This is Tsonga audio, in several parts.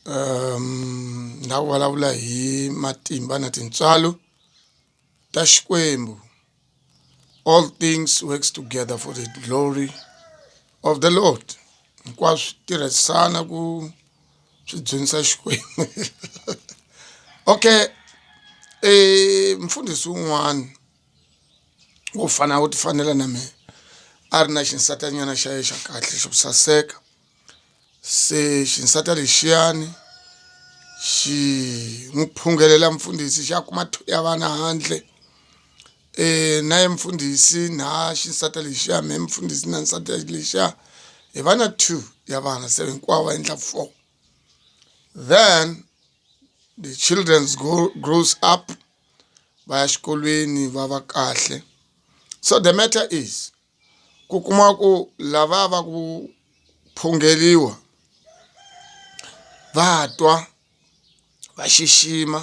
Na ku vulavula hi matimba na tintswalo ta Xikwembu all things works together for the glory of the Lord hinkwaswo tirhisana ku swi dzunisa Xikwembu okay mfundhisi wun'wana wo fana wo ti fanela na mehe a ri na xinsatanyana xa yena xa kahle xo saseka se xinsata lexiyani xi n'wi phungelela mfundhisi xa kuma ya vana handle na ye mfundhisi na xinsati lexiya mehe mfundhisi na nsati lexiya hi va na two ya vana se hinkwavo va endla four then the children's go grows up va ya xikolweni va va kahle so the matter is ku kuma ku lava va ku phungeriwa va twa va xixima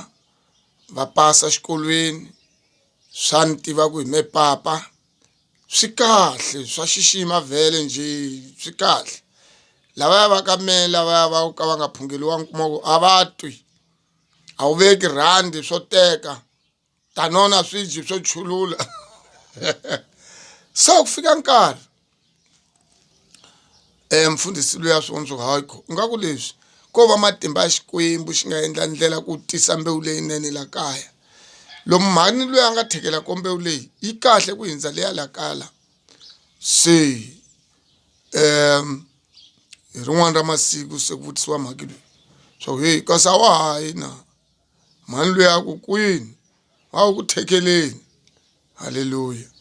va pasa xikolweni swa ni tiva ku hi me papa swi kahle swa xixima vhele njhe swi kahle lavaya va ka mehe lavaya va ka va nga phungeriwangi u kuma ku a va twi a wu veki rhandi swo teka tanona swi dyi swo chulula so ku fika nkarhi mfundhisi luya swi vona swo hayi ingaku leswi ko va matimba ya Xikwembu xi nga endla ndlela ku tisa mbewu leyinene la kaya lomu mhani loyi a nga thekela ko mbewu leyi yi kahle ku hundza leya la kaya la se hi rin'wana ra masiku se ku vutisiwa mhaki leyi swa ku heyi kasi a wa ha yi na mhani luya a ku kwini a wu ku thekeleni halleluya.